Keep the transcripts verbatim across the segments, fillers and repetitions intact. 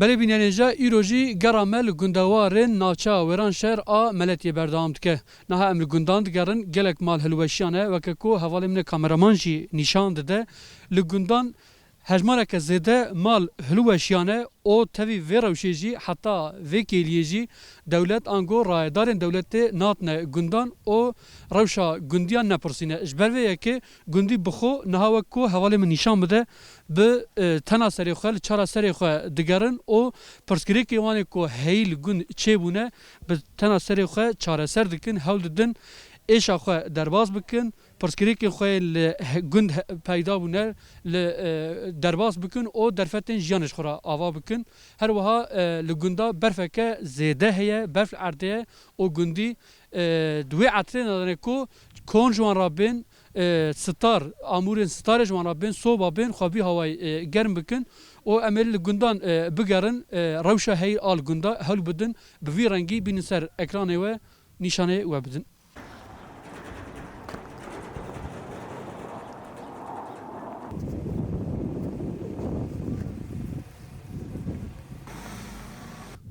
Belê bînerên ca, îro jî gera me li gundewarên navçeya Wêranşehir a Meletiyê berdewam dike. Niha em li gundan digerin, gelek mal hilweşiyane, weke ku hevalê min ê kameraman jî nîşan dide. Li gundan hejmareke zêde mal hilweşiyane û tevî vê rewşê jî, heta vê kêliyê jî dewlet ango rayedarên dewletê natine gundan û rewşa gundiyan nepirsîne. Ji ber vê yekê gundî bi xwe niha, wek ku hevalê min nîşan bide, bi, e, tena serê xwe, li çara serê xwe digerin û pirsgirêkê wan ê ku heyî li gund çêbûne, bi tena serê xwe çareser dikin, hewl didin êşa xwe derbas bikin, pirsgirêkên xwe yên li he-, gund he-, peyda bûne, li, e, derbas bikin û derfetên jiyanê ji xwe re ava bikin. Her wiha, e, li gunda berfeke zêde heye, berf li erdê ye û gundî, e, di wê etrê de ne ku kon ji wan re bên, e, sitar, amûrên sitarê ji wan re bên, soba bên, xwe bî hawayî, e, germ bikin û em ê li gundan, e, bigerin, e, rewşa heyî a li gunda hewl bidin, bi vî rengî bînin ser ekranê we, nîşanê we bidin.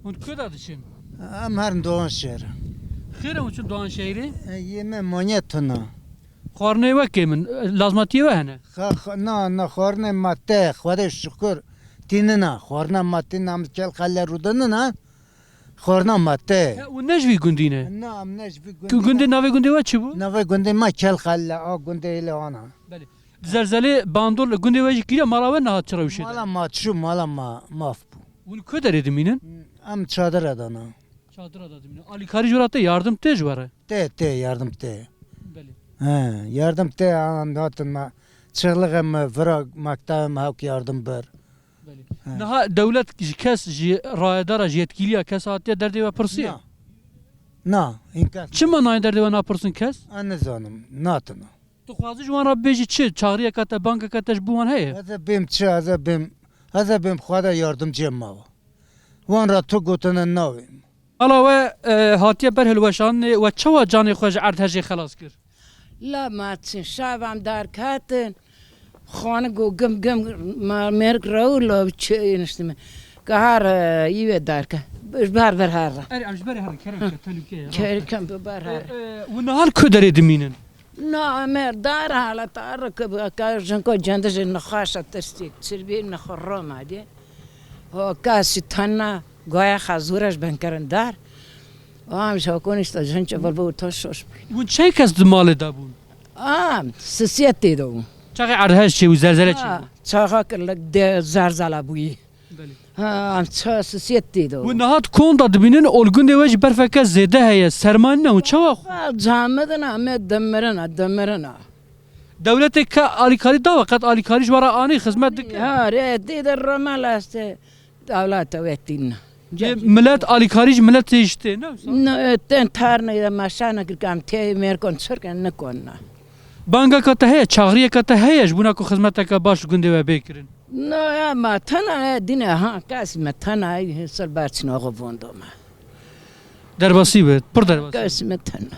Hûn ku de diçin? Em herin Doğanşehir. Xêr e, hûn çin Doğanşehirê? E, yê me monyet tuna. Xwarinê we kêm in, lazmatiyê we hene? Xa, xa, na, na, xwarinê ma tê, Xwedê şukur, tînina. Xwarina ma tînina, em kel xelle rûdinina. Xorna ma tê. He, û ne ji vî gundî ne? Na, em ne ji vî gundî ne. Gundê, navê gundê we çi bû? Navê gundê ma Kel Xelle, a gundê hêlê ana. Belê. Di zelzelê bandor li gundê we jî kiriya, mala we niha çi rewşê de? Mala ma çû, mala ma maf bû. Hûn ku derê dimînin? Em çadira de na. Çadira de dimînin. Alîkarî ji we re tê, yardim tê ji we re? Tê, tê, yardim tê. Belê. He, yardim tê, em hatin ma. Çixlixê mi, vira mektebê mi hewk yardim bir. Belê. He. Niha dewlet ji kes, ji rayedara, ji yetkîliya kes hatiye derdê we pirsiye? Na. Na, înkar. Çima nayê derdê we napirsin kes? Ez nizanim, natina. Tu xwazî ji wan re bibêjî çi? Çaxriyeke te, bangeke te ji bo wan heye? Ez ê bêm çi, ez ê bêm, ez ê bêm Xweda yardimcê ma wa. Wan ra tu gotine nawêm. Mala we, e, hatiye ber hilweşandinê, we çawa canê xwe ji erdhejê xelas kir? La ma çin, şavam dar katin, xanik go gim gim, ma mêrik rew lo çi eniştime. Gahar, e, î ve dar ke. Bar ver har ra. Erê, em ji berê herin, kerem ke, telûke ye. Kerem bi bar har. E, e, û niha li ku derê dimînin? Na, em ê dar halet ar ke, ka jinko cendijê nixaşa tirsî, çirbî nixo Roma de. O kasî tena goya xazûra ji ben kerin dar. O am şokonî işte jinçe volvo to şoş bû. Hûn çend kes di malê de bûn? Am, sisiyet tê de bû. Çaxê erdhej çêbû, zelzele çêbû? Ha, çaxa kirlik de zelzele bûyî. Belê. Ha, am ça sisiyet tê de bû. Hûn niha di kon de dibînin, ol gundê we jî berfeke zêde heye, sermanîne, hûn çawa xwe? Ha, camidin, ame demirina, demirina. Dewletê ke alîkarî da we, qet alîkarî ji we re anî, xizmet dike? Ha, re, dê de romal este. Dewlete wetîn. Yê milet alîkarî ji miletê jî tê, ne wisa? No, ten tarnê de meşane kir kam tê mêrkon çirken nikon na. Bangeka te heye, çaxriyeka te heye, ji bona ku xizmeteke baş li gundê we bê kirin? No, ya ma tena, e, dîne, ha, kasî me tena, e, ser berçina xwe vondo me. Derbasî be, pir derbasî. Kasî me tena.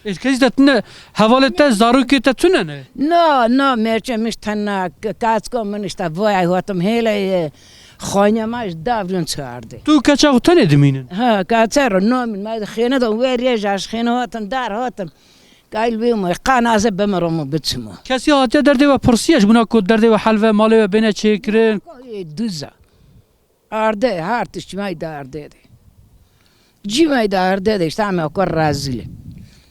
Êşkejî te tune, hevalê te, zarokê te tune ne? Na, na, merçe min tena, kaçko min işte voyay hotim hele, e, xonye ma ji davlun çardê. Tu keça xu tenê dimînin? Ha, kaça ro nomîn, ma xêne de werê jaş xêne hotim, dar hotim. Gayl wê mo, qanaze bimiro mo biçimo. Kesî hatiye derdê we pirsiye, ji bona ku derdê we hel ve, malê we bêne çêkirin? Ko, e, duza. Arde, her tişt cimay de arde de. Cimay de arde de, işte ame o kadar rezil.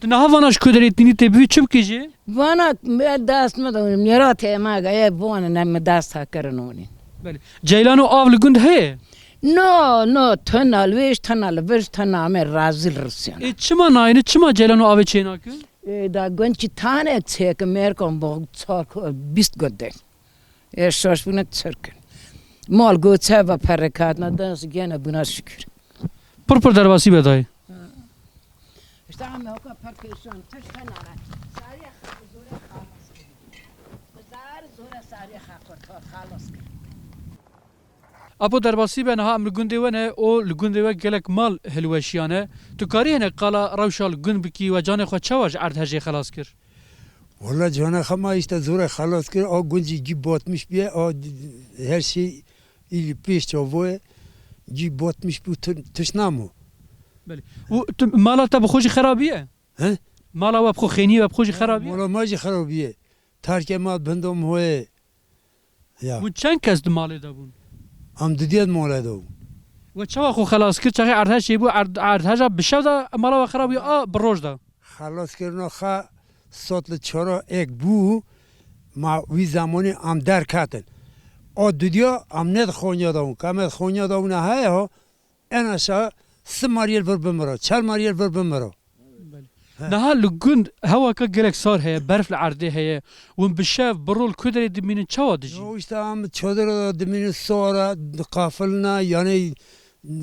Tu niha vana ji ku derê tînî tê bivî çi bikî jî? Vana me dest mi de, mîratê ma ge, e, vone ne mi dest ha kerin onî. Belê. Ceylan û av li gund heye? No, no, tena li wêj, tena li vir, tena ame rezil risyan. E, çima nayni, çima ceylan û avê çê nakin? E, da gunçî tane çêkin, mêrkon bo çar ko, bîst gund de. E, şaş bûne çirkin. Mal goçe ve perekatna, dens gene buna şükür. Pir pir derbasî be dayê. İşte ame hoka perkêşan, tişt tenare. Sarîye xalas kir. Zar zore sarîye xalas kir. Apo derbasî be, niha em li gundê we ne û li gundê we gelek mal hilweşiyane. Tu karî hinek qala rewşa li gund bikî, we canê xwe çawa ji erdhejê xelas kir? Wala canê xwe ma işte zore xelas kir, a gund jî cî batmiş bîye, a her şey îlî pêş çavoye. Cî botmiş bû, tu-, tişt namo. Belê. Û tu mala te bi xwe jî xera bîye? He? Mala we bi xwe, xênîyê we bi xwe jî xera bîye? Mala ma jî xera bîye. Terkê ma bindo mi hoyê. Ya. Hûn çend kes di malê de bûn? Em didiyê di malê de bûn. We çawa xwe xelas kir? Çaxê erdhej çêbû, erd-, erdheja bi şev de mala we xera bîye, a bi roj de? Xelaskirina xwe sot li çara êk bû, ma wî zemanî em derketin. A dudiya em nê di Xonya de bûn. Ke em ê di Xonya de bûne heya, en aşağı si mariyel vir bimira, çar mariyel vir bimira. Belê. He. Niha li gund hewaka gelek sar heye, berf li erdê heye. Hûn bi şev, bi rol ku derê dimînin, çawa dijîn? Ya işte em çadira de dimînin, sara, qafilna, yani, e,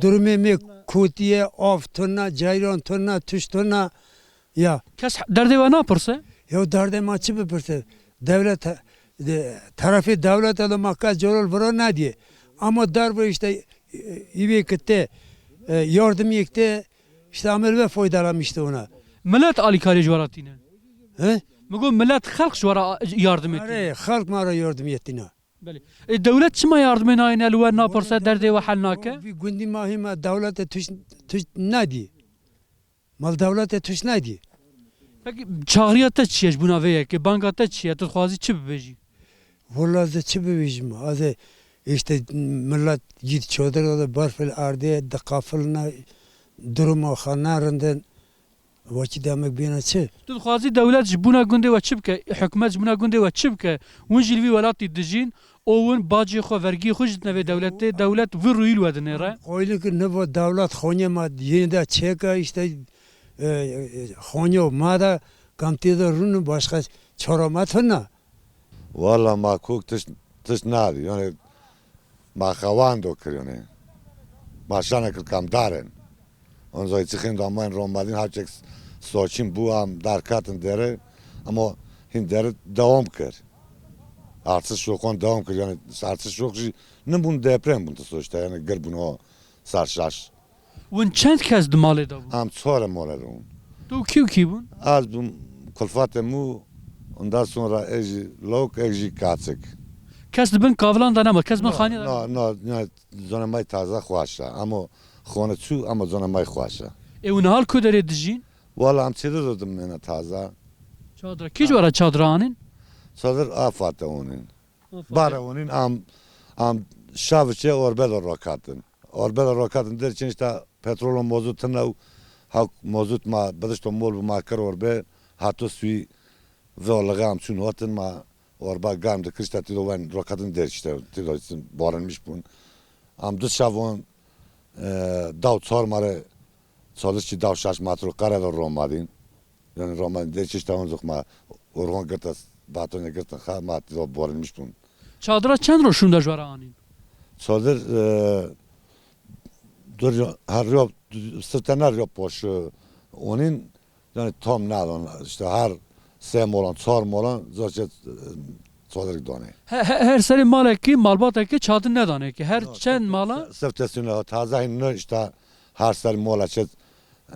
durumê me kotî ye, av tune, ceyran tune, tişt tune. Ya. Kes derdê we napirse? Ya derdê ma çi bipirse? Dewlet, de, terefê dewlete de ma kes coral vira nediyê. Ama derve işte, e, îvê ki tê, e, yardimîyê ki tê, işte amel ve faydalanmıştı ona. Milet alîkarî ji we ra tîne? He? Mi got milet, xelq ji we ra yardimê tîne? Arê, xelq ma ra yardimîyê tîne. Belê. E, dewlet çima yardimê nayêne, li we napirse, derdê we hel nake? Vî gundî ma hîma dewlete tişt, tişt nedî. Mal dewlete tişt nedî. Peki çağrıya te çi ye ji bûna vê yekê? Banga te çi ye? Tu dixwazî çi bibêjî? Walla ez ê çi bibêjim? Ez ê işte millet gît çadir de berfil erdê diqafilne, duruma xwe nerindin. Wekî demek bêne çi? Tu dixwazî dewlet ji bûna gundê we çi bike? Hikûmet ji bûna gundê we çi bike? Hûn jî li vî welatî dijîn û hûn bacê xwe, vergiyê xwe jî didine vê dewletê, dewlet vî rûyî li we dinêre. Qoylik nivo dewlet xonê ma yeni de çêke işte, e, e, xonê ma de kam tê de rûn, başka çare ma tune. Walla ma kok tişt, tişt nadî. Yani ma xewando kir yani. Ma şane kir kam darin. Onca çi xîn damayên romadîn, her çek soçîn bû, am derketin dere, ama hîn dere dewam kir. Artış şokan dewam kir, yani artış şok jî nibûn, deprem bûn tu soçta, yani gir bûn o ser şaş. Win çend kes di malê de bûn? Am çar malê de bûn. Tu kî û kî bûn? Az bûm, kulfatê mû, ondan sonra ek jî lawik, ek jî kaçik. Kes di bin kavilan de nema, kes bin xanî de nema? Na, na, na. Zona may taze xweş e. Amo xone çû, amo zona may xweş e. Ê, û niha li ku derê dijîn? Wala em çêdir de dimêne taze. Çadira. Kî ji we re çadira anîn? Çadir Afate onîn. Afate. Bare onîn am, am şav çê orbe de rokatin. Orbe de rokatin der çin işte petrol û mozut tine û hak mozut ma bidişto mol bi ma kir orbe, hato suî ve o lixê am çûn hotin ma Orba garm de kirişta tîdo wen rokatin der işte, tîdo borenmiş bûn. Am du şav on, e, daw çar mare çalişçî daw şaş matro qere de romadîn. Yani romadîn der çişta on zixma orhon girta, batonê girta xa ma tîdo borenmiş bûn. Çadira çend ro şûnda ji we ra anîn? Çadir, e, dur, her ro, sirtena ro poş, e, onîn. Yani tam nedon, işte her sê molan, çar molan zaten, e, çadir danê. He, he, her serê malekî, malbatekî çadir nedanê ki. Her çend mala? Sifte sune taze hin işte her ser mola çet,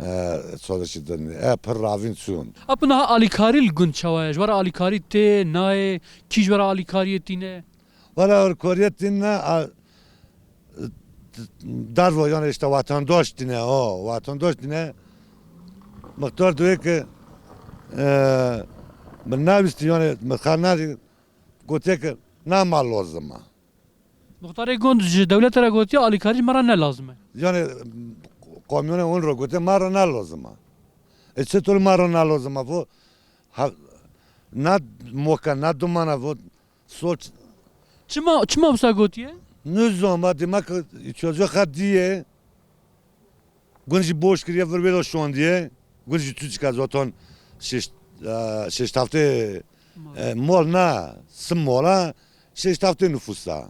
e, çadir çi din. E, pir ravîn çûn. Apo niha alîkarî li gund çawa ye? Ji wara alîkarî tê, nayê, kî ji wara alîkarîyê tîne? Wala alîkarîyê tîne, a, darvo yani işte vatandaş dine o, vatandaş dine muhtar diyor ki, e, mi navisti yani mi xanari gotiye ki ne mal lozim a. Muxtarê gund ji dewlete re gotiye alîkarî me re ne lazim e. Yani kamyonê on ro gotiye ma re ne lazim a. E çitur ma re ne lazim a bu? Ha, ne moka ne dumana bu. Soç. Çima, çima wisa gotiye? Nizam, ma demek çocuğu xat diye. Gun jî boş kiriye, vir vêdo şondiye. Gun jî tu çika zoton şeş, e, şeş heftê, e, mol na, sim mola, şeş heftê nüfusa.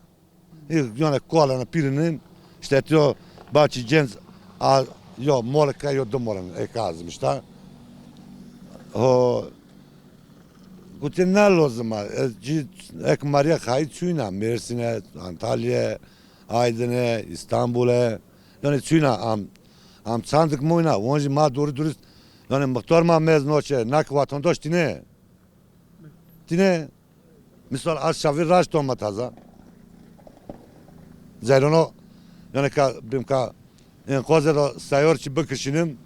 E, yani koalana pirinin, işte tiyo baçi cenz a, yo molika yo du molan, e, kazım işte. Ho, Gotê ne lozim a. Ez cî ek mariya xayî çûyna, Mêrsîne, Antalya, Aydine, Îstanbule. Yani çûyna am, am çandik moyna. Won jî ma doğru dürüst, yani muhtar ma mez noçe, nak vatandaş tine. Tine. Misal az şavi raşt olma taza. Zeyrono, Yanî ka bim ka enqaze de seyar çî bikişînim.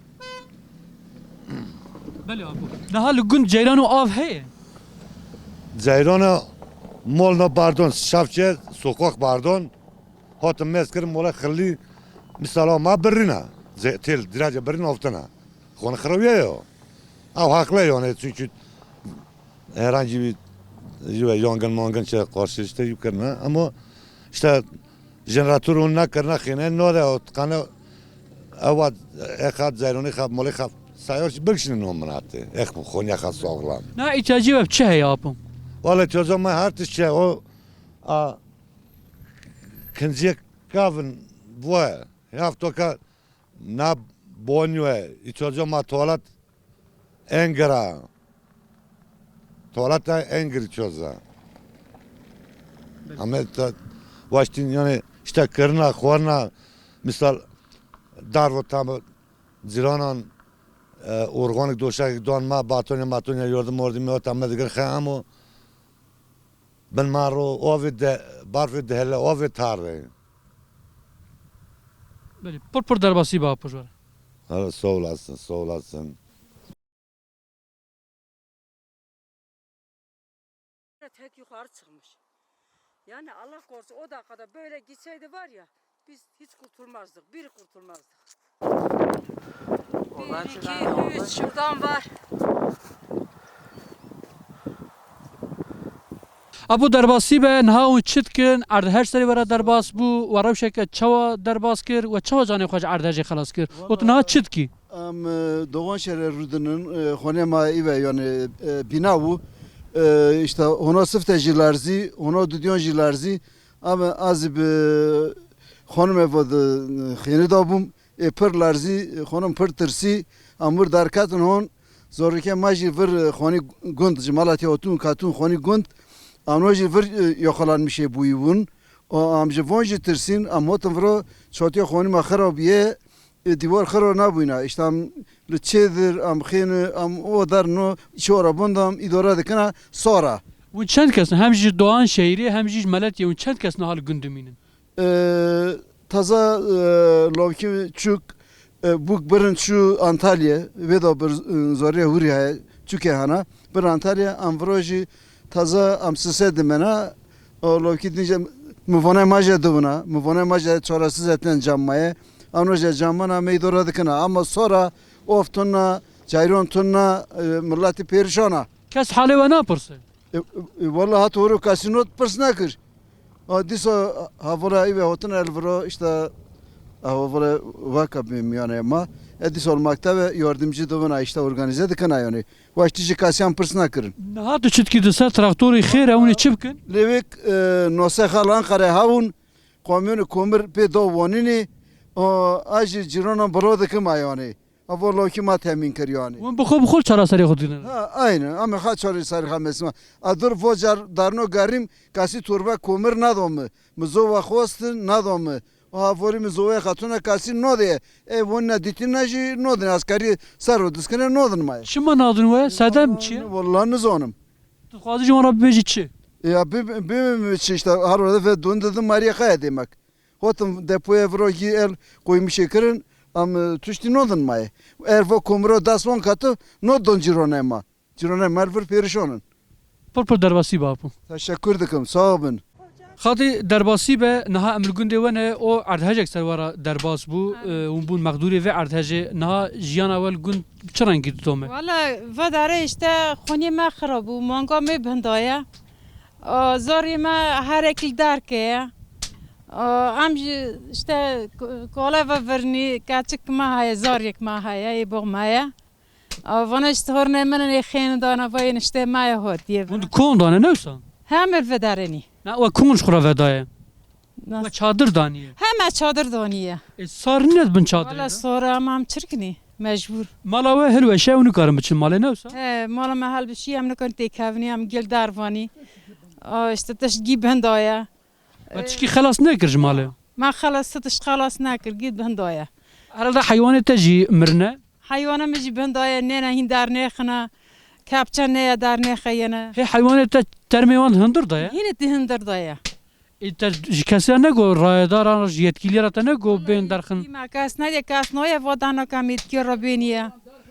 Belê apo. Daha li gund ceyran û av heye? Ceyrana mol na bardon, şafçe sokak bardon. Hatim mez kirin mola xilî, misala ma birrîna. Ze-, tel direce birrîn aftena. Xona xirawiye yo. Ew haqle yanî, çünkü herhangi bir, yangın mangın şey karşı işte yüklerine ama işte jeneratör onu ne kırına xine no de o tıkanı ewa ekat zeyroni xap moli xap sayar bıkşinin o mınatı. Ek bu Konya xap sağlam. Na ihtiyacı ve çi heye apım? Vallahi çocuğum her tişçe o a kinciye kavin bu hafta ka na banyo e, ihtiyacı ma tuvalet Engira. Tuvaleta Engiri çöza. Ama ta, vaştin yani işte kırına, xorna, misal darvo tam ciranan e, organik doşak don ma batonya matonya yordu mordi mi ota me digir xe amo bin ma ro ovi de barfi de hele ovi tarre. Belê, pir pir derbasî ba pir jwar. Hala sağ olasın, sağ olasın. Tek yukarı çıkmış. Yani Allah korusun, o dakikada böyle gitseydi var ya, biz hiç kurtulmazdık, biri kurtulmazdık. Bir, iki, üç, şuradan var. Apo derbasî be, niha hûn çi dikin? Erdhej serê we ra derbas bû, we rewşeke çawa derbas kir? We çawa canê xwe ji erdhejê xelas kir? Û tu niha çi dikî? Em, e, Doğan şehre rudinin, e, xonê ma î ve, yani, e, bina bû. E, işte, hona sifte jî lerzî, hona dudiyon jî lerzî. Ama ez bi xonime vo de, e, xêni da bûm. Ê pir lerzî, e, xonim pir tirsî. Em wir derketin hon. Zorrike ma jî vir, e, xonî gund, ji Malatya otun katun xonî gund. Ano jî vir, e, yoxalanmişê bûyî bûn. O, em ji von jî tirsîn, em hotin viro çotiya xonî ma xira bîye. E, dîwar xiro nabûyna. Îşte em li çêdir, em xêni, em o der no, çi ora bunda em îdora dikina sora. Hûn çend kes in? Hem jî Doğan şehrî, hem jî ji Meletiyê, hûn çend kes niha li gund dimînin? E, taza, e, lawkî çûk, e, bûk birin çû Antalya, vêda bir, e, zorê hûrî heye, çûkê hena. Bir Antalya, em viro jî taza em sise dimena, o lawkî din jî mi vonay ma jî dibina, mi vonay ma jî çaresiz etên cam maye. Ano jî cam mana me îdora dikina. Ama sora of tunna, cayron tunna, e, milletî pêrişana. Kes halê we napirse? E, e, walla hat horo kesî not pirs nekir. A, dîsa havola î ve hotin el viro, işte, havola vaka bim yani ma. E, dîsa maktebe yardımcı dibina, işte, organize dikina yani. Waştî jî kasiyan pirs nakirin. Niha tu çitkî di ser traktorî xêr e, hûn ê çi bikin? Lêvik, e, nose xal Anqara hewin, kamyonê komir pê do wanînî, o, a jî cîranan biro dikim a yanî. A vo lawkî ma temîn kir yanî. Hûn bi xwe bi xwe çareserê xwe dikinin? Ha, aynen. Ama xa çareserê xa mesima. A dur vo car darno garîm, kasî torba komir nado mi. Mi zowa xwestin nado mi. Ha, vorî mi zowê xatuna kasî nodê. E, wina dîtina jî nodin. Askerî ser ro diskine nodin ma. Çima nadin we? Sedem çi ye? Walla nizanim. Tu xwazî ji wan re bibêjî çi? Ya bi, bi, bi çi işte, her werde ve dun dedim Maria Kaya demek. Hotim depoya viro gî el koymuşê kirin, am, e, tuştî nodin ma ye. Er vo komiro das von katı nodon cirone ma. Cîranê ma vir pêrişon in. Pir pir derbasî be apo. Teşekkür dikim, sağ bin. Xatî derbasî be, niha em li gundê we ne, o erdhejek ser we ra derbas bû, e, hûn bûn mexdûrê vê erdhejê. Niha jiyana we li gund bi çi rengî ditome? Wala, vedare işte xonî me xira bû, manga me bindaye. O, zorî me herek li derke ye. O, em jî işte ko-, kole ve virnî, keçik me heye, zariyek me heye, ê box me ye. A, vana işte hornê min ê xêni dana vayên işte maya hot diye. Hûn di kon dane ne wisa? Hemir vedarenî. Na we kon ji xwe ra vedaye? Na- We çadir daniye? Heme çadir daniye. E, sar nîne bin çadir? Wala sora ama em çirkinî, mecbur. Mala we hilweşe ew nikarin biçin malê ne wisa? He, mala me helbişî em nikarin têkevnî, em gel dervanî. A, işte tişt gî bindaye. We çikî xelas nekir ji malê? Ma xelas, ti tişt xelas nekir, gî bindaye. Herhalde heywanê te jî mirine? Heywana min jî bindaye, nêne hîn dernêxine, kepçe neye dernêxeyene. Hê heywanê te termê wan di hundir de ye? Hînî di hundir de ye. Ê te ji kesî ra nego, rayedaran ra, ji yetkîlî ra te nego bên derxin? Dîma kes nêdî, kes naye va dana ke mi îtkî ra bênî ye.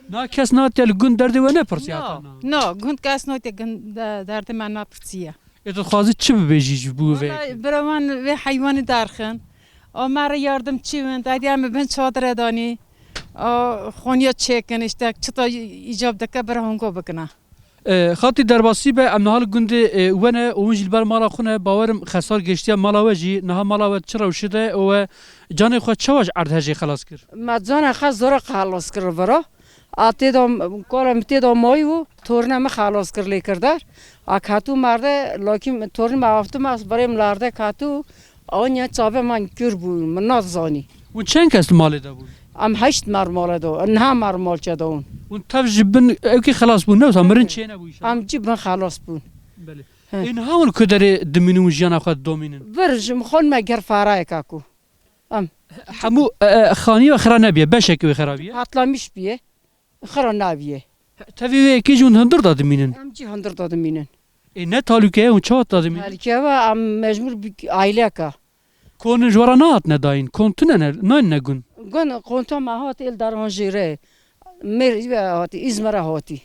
Na kes natiye li gund derdê we nepirsî heta na? No, no, gund kes natiye, gund de-, derdê me nepirsîye. Ê tu dixwazî çi bibêjî ji bo vê yekê? Wellahî bira wan vê heywanî derxin. O me re yardim çi win, êdî em bin çadire danî. O xoniya çêkin, îşte çita îcab dike bira hongo bikina. E, xatî derbasî be, em niha li gundê, e, we ne, û win jî li ber mala xwe ne, bawerim xesar geştiye mala we jî, niha mala we çi rewşî de û we canê xwe çawa ji erdhejê xelas kir? Ma canê xwe zora xelas kir vira. A tê de, kola mi tê de mayî û tornê mi xelas kir lê kirder. A ketû merde, lakî tornê mi aftu ma birê mi lerde ketû, anya çavê ma kür bû, mi nazanî. Û çend kes li malê de bûn? Em heşt mer male de, niha mer malçe de ûn. Ûn tev ji bin ewkî xelas bûn, ne wisa mirin çênebû înşallah. Em cî bin xelas bûn. Belê. He. Ê niha ûn ku derê dimînin û jiyana xwe domînin? Vir ji xon me ger farayeka ku. Em. Hemû, e, e, xanî ve xira nebiye, beşekî wê xira biye? Patlamiş biye. Xira nabiye. Tevî wê yekê jî ûn hundir da dimînin? Em cî hundir da dimînin. Ê ne talûke ye ûn çawa da dimînin? Talûke ve em mecbur bi aîleka. Konin ji we ra nahatine dayîn? Kon tune ne, nayîne gun? Gun, konta me hat êl Darhanjêre. Mêr ve hatî, Îzmir ra hatî.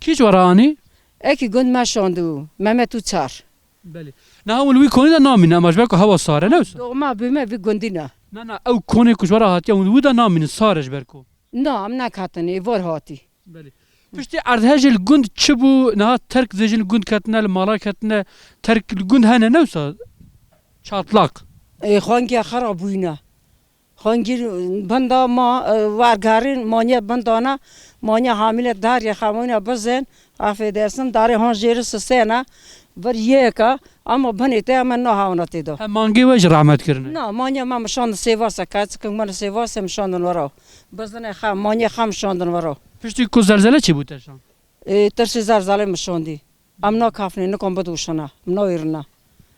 Kî ji we ra anî? Ekî gund me şandî û Mehmet Uçar. Belê. Niha hûn li wî konî de namînin, ema ji ber ku hewa sare ne wisa? Doğma büyüme vî gundî ne. Na, na, ew konê ku ji we ra hatiye, hûn li wî de namînin, sare ji ber ku? Na, em nekatin, êvar hatî. Belê. Piştî erdhejê li gund çi bû? Niha terk zêjin li gund ketine, li mala ketine, terk li gund hene ne wisa? Çatlak. Ê, xangiya xera bûyne. Xangir binda ma, e, wergerin, manya bindana, manya hamile darê xemûne bizên, affedersin, darê han jêri sisêne, vir yeka, ama binê te hemen nahewna tê de. He, mangê we jî rehmet kirine. Na, manya ma mişandin Sêvase, keçikik min Sêvase mişandin wero. Bizinê xe, manya xe mişandin wero. Piştî ku zelzele çi bû te şand? Ê, tirsê zelzele mişandî. Em nakafnê, nikan bidûşina, em nawêrina.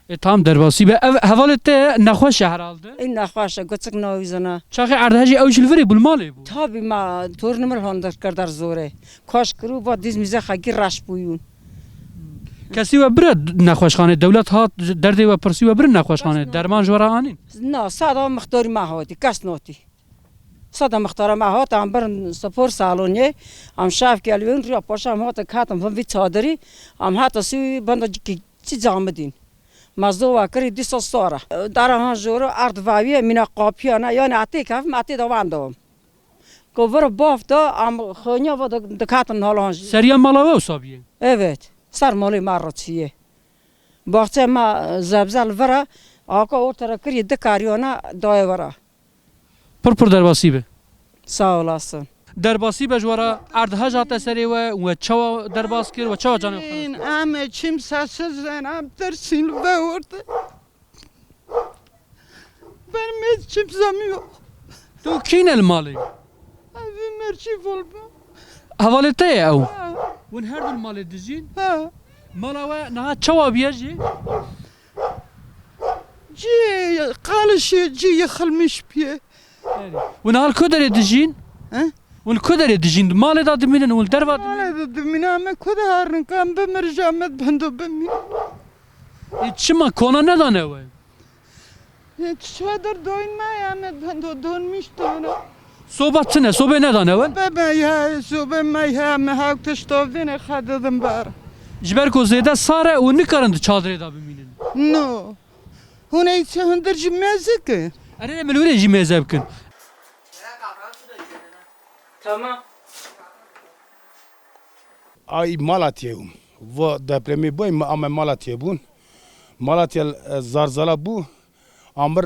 E, tam derbasî be. Ev hevalê te nexweş e herhalde? Ê, nexweş e, guçik nawîzina. Çaxê erdhejê ew jî li virê bû, li malê bû? Tabî ma tornê mi hondir kirder zorê. Kaş kirû va dîz mîze xegî reş bûyûn. Kesî we bire nexweşxanê, dewlet hat, derdê we pirsî we bire nexweşxanê, derman ji we ra anîn? Na, sada mixtarî ma hatî, kes notî. Sada mixtara ma hat, em birin spor salonê, em şev gelwên, rûya paşa em hatin katin vin vî çadirî, em heta sî benda çi camidîn. Ma zowa kirî dîsa sare. Dara han joro erd vaviye, mîna qapiyana, yanî etê kevim, etê de wendawim. Ko vira baf da, em xonya va da dikatin hala han jî. Seriya mala we wisa bîye? Evet, ser malê ma ra çiye. Baxçe ma zebzel vira, aka orta ra kirî di kariyana daye vira. Pir pir derbasî be. Sağ olasın. Derbasî be ji we ra, erdhej hate serê we, we çawa derbas kir, we çawa canê xwe xelas kir? Em çimsesiz in, em tirsîn li vê orte. Benim hiç kimsem yok. Tu kîne li malê? Evim merçî volbu. Hevalê te ye ew? Ha. Win her du li malê dijîn? Ha. Mala we niha çawa biye jî? Cî qalişî, cî yıkılmış biye. Erê. Win hal ku derê dijîn? He? Win ku derê dijîn? Malê da dimînin, win derva dimînin? Malê da dimînin, ame ku de harin, kam bimir, jamet bendo bimî. E, çima kona nedane we? E, çadır doyun ma, ame bendo donmiş dona. Soba tine, sobê nedane we? Bebe ya, sobe ma ya, me hak tişto vine xadedim bar. Ji ber ku zêde sare û nikarin di çadirê da bimînin. No. Hûn ey çi hundir jî mêze ki? Erê, min wîrê jî mêze bikin. Tamam. Ay Malatya yum. Va depremê boy mi ame Malatya bûn. Malatya, e, zarzala bû. Amir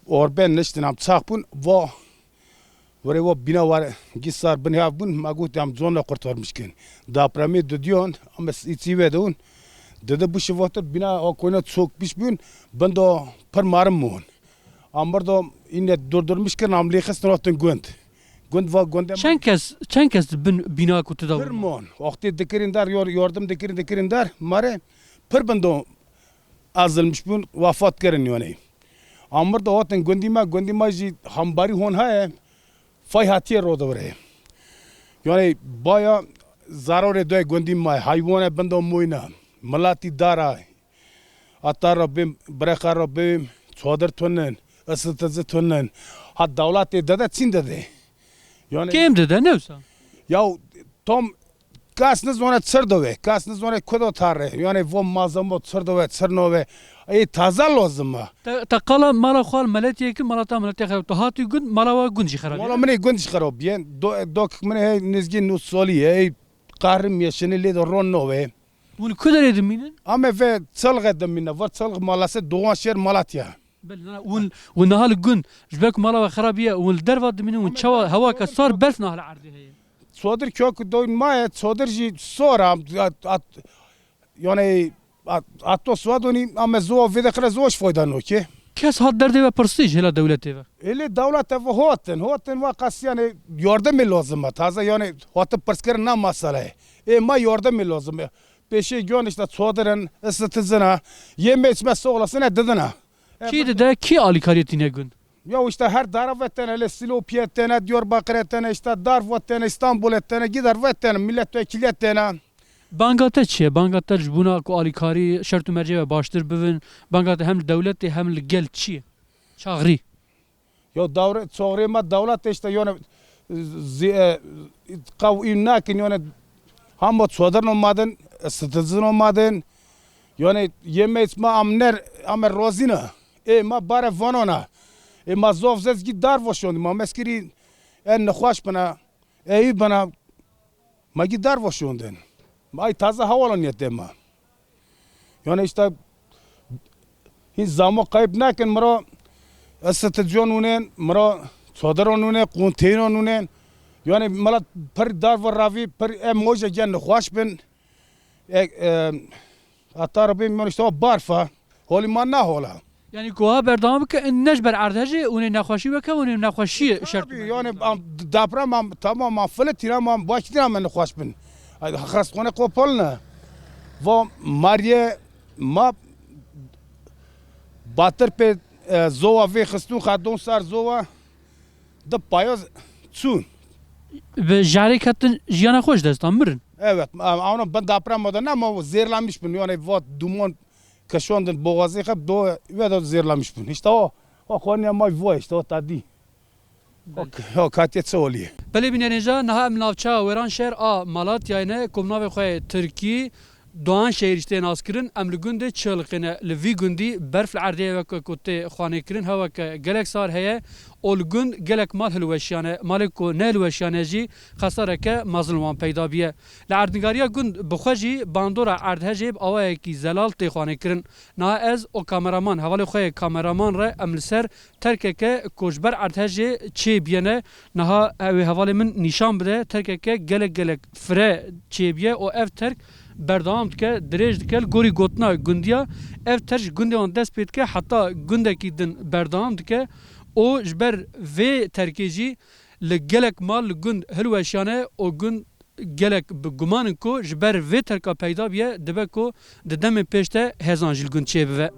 orben niştin am çax bûn. Va Were wa bîna war gîsar bin hev bûn, ma got em zonna kurtarmiş kin. Depremê didiyan, ama îçî ve de un. Didi bişi vatir bîna a koyna çokmiş bûn, bin da pir marim mon. Amir da îne durdurmiş kin, am lêxistin hatin gund. Gund va gunde. Çend kes, çend kes bin bîna ku tu da? Pir mon. Wextê dikirin der, yor-, yardım dikirin, dikirin der, mare pir bin da ezilmiş bûn, wefat kirin yani. Amir da hatin gundî me, gundî me jî hembarî hon heye. Fay hatiye rodewre. Yani baya zararê doy gundî ma, heywane binda moyna, milatî dara. Ata ro bim, brexa ro bim, çodir tunin, ısıtıcı tunin. Ha dewletê de de çin de de. Yani kêm de de ne wisa? Ya tom kas nizone çir do ve, kas nizone kudo tarre. Yani vo malzemo çir do ve, çir no ve. Ey taze lazım a. Te, te qala mala xal meletiyê ki, mala ta meletiyê xew. Tu hatî gund, mala wa gund jî xerab. Mala minê gund jî xerab. Yen do, dok minê hey nizgî nus solî, hey qahrim yeşini lê de ron no ve. Hûn ku derê dimînin? Ame ve Çilxe dimîne, va Çilx malase Doğan şer Malatya. Belê, na, hûn, hûn niha li gund, ji ber ku mala we xerab bîye, hûn li derva dimînin, hûn çawa hewa ke sar berf niha li erdê heye? Çodir kök doyn maye, çodir jî sor a, at, at, yani, at, ato suadonî, ame zowa vê de xire zowa ji fayda no ki. Kes hat derdê we pirsî ji hêla dewletê ve? Hêlê dewlete ve hotin, hotin ve qas yani yardımê lazim e. Taze yani hotin pirskirin na meseleyê. Ê ma yardımê lazim e. Peşê gyon işte çadirin, ısıtıcına, yeme içme soğlasına didina. Kî dide, kî alîkariyê tîne gund? Ya işte her dara vetene, hele Silopîye tene, Diyarbakir'e tene, işte Darfo tene, İstanbul'e tene, gider vetene, milletvekiliye tene. Banga te çi ye? Banga te ji bona ku alîkarî, şert û mercê ve baştir bivin, banga te hem li dewletê hem li gel çi ye? Çaxrî. Ya dawre, çaxrê ma dewlet işte yani zi-, e, qew î nakin yani hamo çodir no madin, ısıtıcı no madin. Yani yeme içme amner, ame rozina. E ma bare vanona. E ma zof zezgi dar voşondi. Ma meskiri en nexwaş bina. Ey bina. Ma gî dar voşondin. Ma ay taze hewalaniyetê ma. Yani işte hin zamo kayıp nakin miro ısıtıcı nûnên, miro çadir nûnên, konteyner nûnên. Yani milet pir dar ve ravî, pir em moje gen nexwaş bin. E, e, hatta Rabbim yani işte o barfa. Holî ma na hola. Yani koha berdewam bike, in ne ji ber erdhejê, hûn ê nexweşî weke, hûn ê nexweşî şert. Tabii, yani am, deprem am, tamam am, filetîn am, am, baştîn am nexweş bin. Ay, xastxane qopal ne. Va mariye ma batir pê, e, zowa vê xistûn xadon sar zowa di paya çûn. Bi jarê ketin jiyana xwe ji destan mirin. Evet, am, ama ben deprem o da ne, ama zehirlenmiş bin. Yani va duman keşondin boğazê xwe do ve de zêrlemiş bûn. Îşte o, o xoniya ma vo îşte o tadî. O, o katê çi olî? Belê bînerên ja, niha em navçeya Wêranşehir a Malatyayê ne, ku bi navê xwe yê tirkî Doğanşehir îşte yê naskirin, em li gundê Çilxê ne. Li vî gundî berf li erdê ye weke ku tê xwanêkirin, hewa ke gelek sar heye û li gund gelek mal hilweşiyane. Malê ku nehilweşiyane jî xesareke mezin li wan peyda bîye. Li erdnîgariya gund bi xwe jî bandora erdhejê bi awayekî zelal tê xwanê kirin. Niha ez û kameraman, hevalê xwe yê kameraman re em li ser terkeke ku ji ber erdhejê çêbîyene, niha wê hevalê min nîşan bide, terkeke gelek gelek fire çêbîye û ev terk berdewam dike, dirêj dike. Li gorî gotina gundiya, ev terk ji gundê wan dest pê dike heta gundekî din berdewam dike û ji ber vê terkê jî li gelek mal li gund hilweşiyane û gund gelek bi guman in ku ji ber vê terka peyda bîye, dibe ku di demên pêş de hezan jî li gund çêbibe.